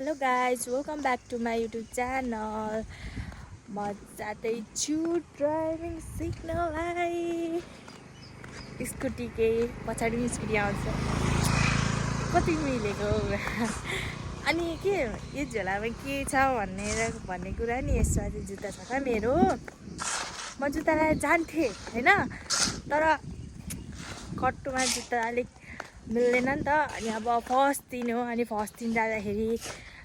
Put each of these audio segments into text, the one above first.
Hello guys, welcome back to my YouTube channel. म जाँदैछु driving सिक्नलाई। Scooty के पछाडि पनि स्कुटी आउँछ, कति मिलेको। अनि के यो झोलामा के छ भन्ने कुरा नि, यसमा चाहिँ जुत्ता छ क्या मेरो। म जुत्ता लिएर जान्थेँ होइन, तर कट्टुमा जुत्ता अलिक मिल्दैन नि त। अनि अब फर्स्ट दिन हो, अनि फर्स्ट दिन जाँदाखेरि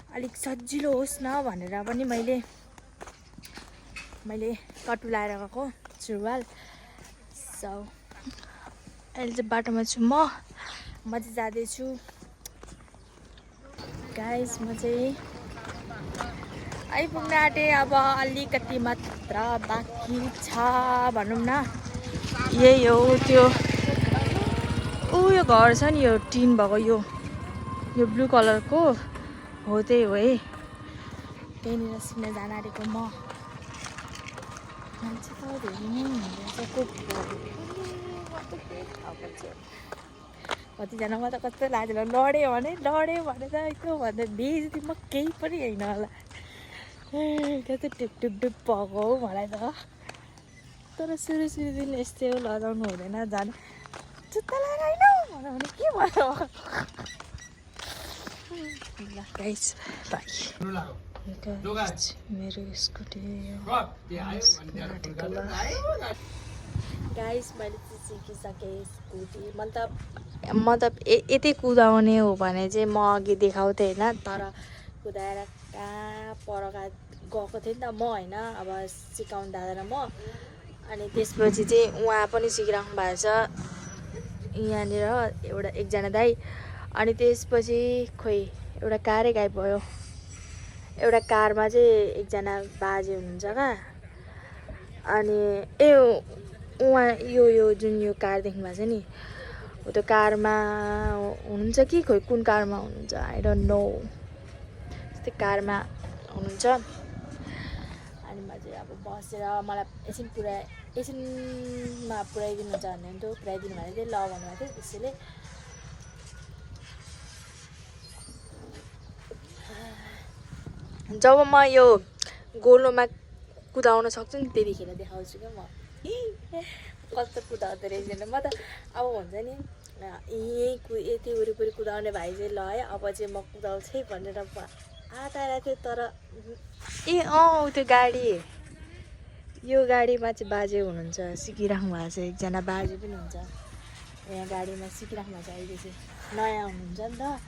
अलिक सजिलो होस् न भनेर पनि मैले कट्टु लाएर गएको सुरुवाल। सो अहिले चाहिँ बाटोमा छु म चाहिँ जाँदैछु गाइस। म चाहिँ आइपुग्न आँटेँ, अब अलिकति मात्र बाँकी छ भनौँ न। यही हो त्यो यो घर छ नि, यो टिन भएको, यो ब्लू कलरको हो, त्यही हो है। त्यहीँनिर सिक्न जान आँटेको म। मान्छे त धेरै नै हुँदैछ, कतिजना म त कस्तो लाजेर लड्यो भने त त्यो भन्दा बेइज्जती म केही पनि होइन होला। कस्तो ढुक भएको हो मलाई त। तर सुरु दिन यस्तै हो, लजाउनु हुँदैन। झन् जुत्ता लगाएर होइन भने के भयो। ल गाइस बाई। मेरो स्कुटी गाइस, मैले चाहिँ सिकिसकेँ स्कुटी। मतलब यति कुदाउने हो भने चाहिँ म अघि देखाउँथेँ होइन, तर कुदाएर कहाँ पर गएको थिएँ नि त म होइन। अब सिकाउनु दादा र म, अनि त्यसपछि चाहिँ उहाँ पनि सिकिराख्नु भएको छ यहाँनिर एकजना दाइ। अनि त्यसपछि खोइ एउटा कारै गायब भयो। एउटा कारमा चाहिँ एकजना बाजे हुनुहुन्छ क्या। अनि उहाँ यो जुन यो कार देख्नु भएको छ नि, त्यो कारमा हुनुहुन्छ कि खोइ कुन कारमा हुनुहुन्छ, आई डोन्ट नो। त्यस्तै कारमा हुनुहुन्छ। अनि म चाहिँ अब बसेर मलाई एकछिनमा पुऱ्याइदिनुहुन्छ भन्ने हुन्थ्यो। पुऱ्याइदिनु भने चाहिँ ल भन्नुभएको थियो। त्यसैले जब म यो गोलोमा कुदाउन सक्छु नि, त्यतिखेर देखाउँछु क्या म। कस्तो कुदाउँदो रहेछ म त। अब हुन्छ नि यति वरिपरि कुदाउने भाइ चाहिँ ल है, अब चाहिँ म कुदाउँछु है भनेर आँटाएर थियो। तर त्यो गाडी, यो गाडीमा चाहिँ बाजे हुनुहुन्छ, सिकिराख्नु भएको छ। एकजना बाजे पनि हुन्छ यहाँ गाडीमा, सिकिराख्नु भएको छ। अहिले चाहिँ नयाँ हुनुहुन्छ नि त।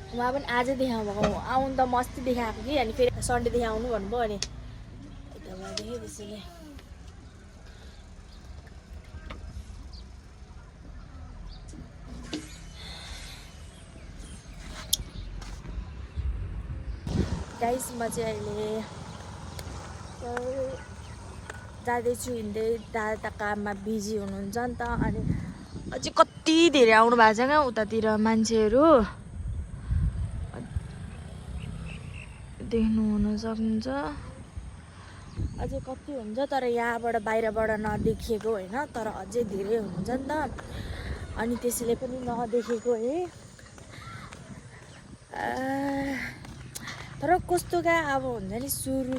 उहाँ पनि आजै देखाउनु भएको, आउनु त मस्ती देखाएको कि, अनि फेरि सन्डेदेखि आउनु भन्नुभयो। अनि यता भएदेखि त्यसैले गाइस, म चाहिँ अहिले जाँदैछु हिँड्दै। दादा त काममा बिजी हुनुहुन्छ नि त। अनि अझै कति धेरै आउनु भएको छ क्या उतातिर मान्छेहरू, देख्नु हुन सक्नुहुन्छ। अझै कति हुन्छ, तर यहाँबाट बाहिरबाट नदेखिएको होइन, तर अझै धेरै हुनुहुन्छ नि त। अनि त्यसैले पनि नदेखेको है। तर कस्तो क्या अब हुन्छ नि, सुरु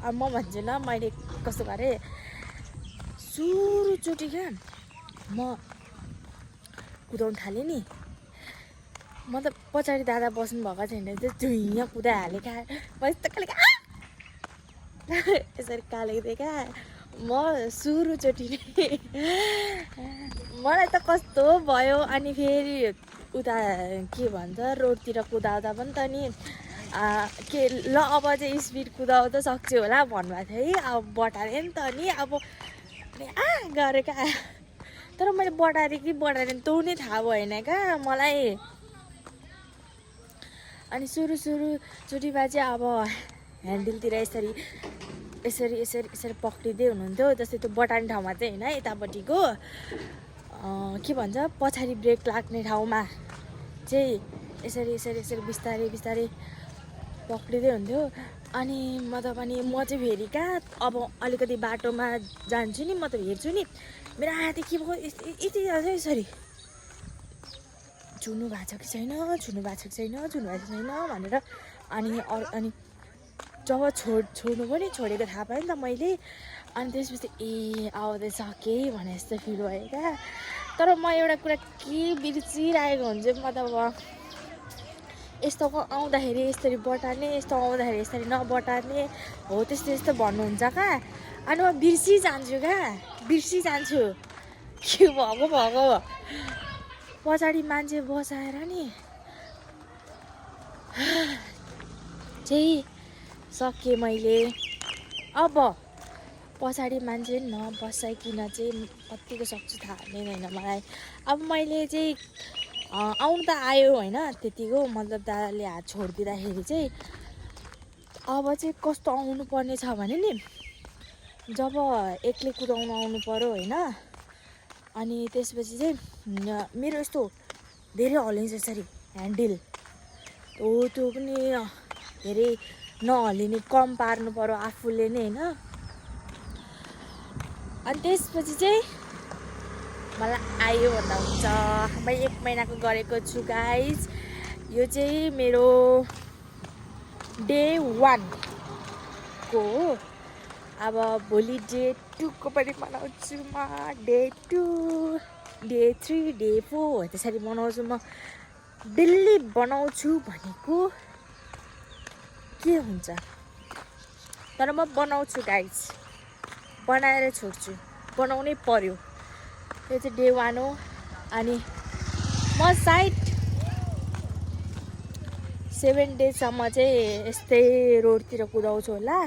म भन्छु ल, मैले कस्तो गरेँ सुरुचोटि क्या म कुदाउनु थालेँ नि। म त पछाडि दादा बस्नु भएको छैन, चाहिँ धुइँ कुदाइहालेँ क्या। म यस्तो खाले यसरी कालेको थिएँ क्या म सुरुचोटि नै। मलाई त कस्तो भयो। अनि फेरि उता के भन्छ, रोडतिर कुदाउँदा पनि त नि के ल अब चाहिँ स्पिड कुदाउँदा सक्छु होला भन्नुभएको थियो है। अब बटारेँ नि त नि, अब गरेँ क्या। तर मैले बटारेँ कि बटारेँ त्यो नै थाहा भएन क्या मलाई। अनि सुरुचोटिमा चाहिँ अब ह्यान्डलतिर यसरी पक्रिँदै हुनुहुन्थ्यो। जस्तै त्यो बटार्ने ठाउँमा चाहिँ होइन, यतापट्टिको के भन्छ पछाडि ब्रेक लाग्ने ठाउँमा चाहिँ यसरी बिस्तारै पक्रिँदै हुन्थ्यो। अनि म चाहिँ फेरि कहाँ अब अलिकति बाटोमा जान्छु नि, म त हेर्छु नि मेरो हात के भयो, यति जान्छ यसरी छुनु भएको छ कि छैन भनेर अनि जब छोड्नु पनि छोडेको थाहा पाएँ नि त मैले। अनि त्यसपछि आउँदैछ के भने जस्तो फिल भयो क्या। तर म एउटा कुरा के बिर्सिरहेको हुन्छु म त अब यस्तो आउँदाखेरि यसरी बटार्ने, यस्तो आउँदाखेरि यसरी नबटार्ने हो, त्यस्तो भन्नुहुन्छ क्या। अनि म बिर्सिजान्छु के भएको पछाडि मान्छे बसाएर नि चाहिँ सकेँ मैले। अब पछाडि मान्छे नबसाइकन चाहिँ कतिको सक्छु थाहा हुँदैन मलाई। अब मैले चाहिँ आउनु त आयो होइन, त्यतिको मतलब दादाले हात छोडिदिँदाखेरि चाहिँ अब चाहिँ कस्तो आउनु पर्ने छ भने नि, जब एक्लै कुदाउनु आउनु पर्यो होइन, अनि त्यसपछि चाहिँ मेरो यस्तो धेरै हल्लिन्छ यसरी ह्यान्डल, त्यो पनि धेरै नहल्लिने, कम पार्नु पर्यो आफूले नै होइन। अनि त्यसपछि चाहिँ मलाई आयो भन्दा हुन्छ। मैले 1 महिनाको गरेको छु गाइज। यो चाहिँ मेरो डे 1 को हो। अब भोलि डे 2 को पनि मनाउँछु म। डे 2, डे 3, डे 4 त्यसरी मनाउँछु म। डेली बनाउँछु भनेको के हुन्छ, तर म बनाउँछु गाइज, बनाएर छोड्छु, बनाउनै पर्यो। यो चाहिँ डे 1 हो। अनि म सायद 7 डेजसम्म चाहिँ यस्तै रोडतिर कुदाउँछु होला,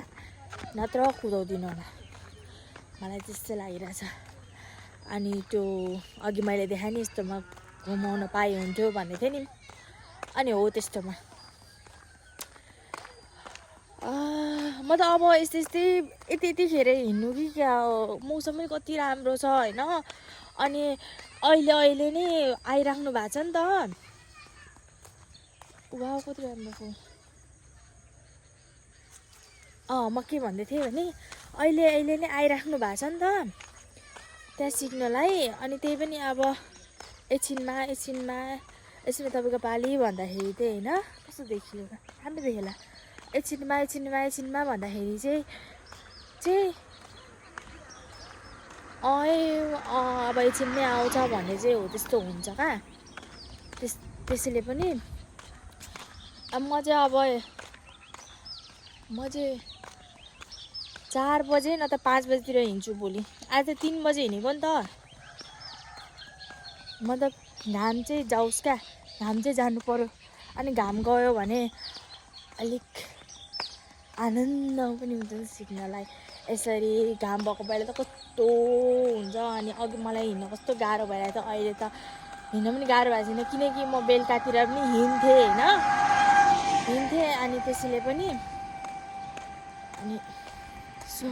नत्र कुदाउँदिनँ होला, मलाई त्यस्तो लागिरहेछ। अनि त्यो अघि मैले देखाएँ नि यस्तोमा घुमाउन पाए हुन्थ्यो भन्ने थिएँ नि, अनि हो त्यस्तोमा। म त अब यतिखेर हिँड्नु कि क्या हो। मौसमै कति राम्रो छ होइन। अनि अहिले नै आइराख्नु भएको छ नि त। वाउ कति राम्रो फुल। म के भन्दै थिएँ भने अहिले नै आइराख्नु भएको छ नि त त्यहाँ सिक्नलाई। अनि त्यही पनि अब एकछिनमा तपाईँको पाली भन्दाखेरि चाहिँ होइन, कस्तो देखियो राम्रो देखेला। एकछिनमा भन्दाखेरि चाहिँ अब एकछिनमै आउँछ भन्ने चाहिँ हो, त्यस्तो हुन्छ क्या। त्यसैले पनि अब म चाहिँ 4 बजे न त 5 बजीतिर हिँड्छु भोलि। आज 3 बजे हिँडेको नि त। मतलब घाम चाहिँ जाओस् क्या, घाम चाहिँ जानु पर्यो। अनि घाम गयो भने अलिक आनन्द पनि हुन्छ सिक्नलाई। यसरी घाम भएको बेला त कस्तो हुन्छ। अनि अघि मलाई हिँड्न कस्तो गाह्रो भइरहेको थियो, अहिले त हिँड्न पनि गाह्रो भएको छैन, किनकि म बेलुकातिर पनि हिँड्थेँ होइन, अनि त्यसैले पनि अनि सो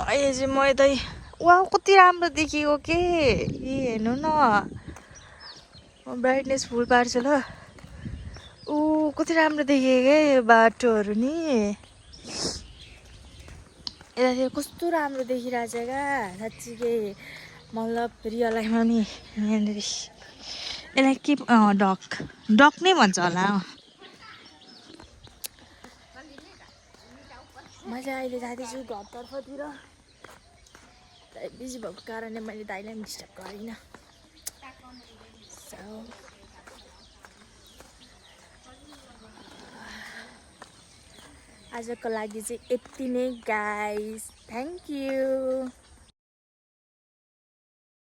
अहिले चाहिँ म यतै वाउ कति राम्रो देखियो के। हेर्नु न, म ब्राइटनेस फुल पार्छु ल। कति राम्रो देखियो क्या यो बाटोहरू नि। यतातिर कस्तो राम्रो देखिरहेछ क्या साँच्चीकै। मतलब रियल लाइफमा नि यसलाई के डक नै भन्छ होला। म चाहिँ अहिले जाँदैछु घरतर्फतिर। बिजी भएको कारणले मैले दाइलाई पनि डिस्टर्ब गरिनँ। आजको लागि चाहिँ यति नै गाइस, थ्याङ्क यू।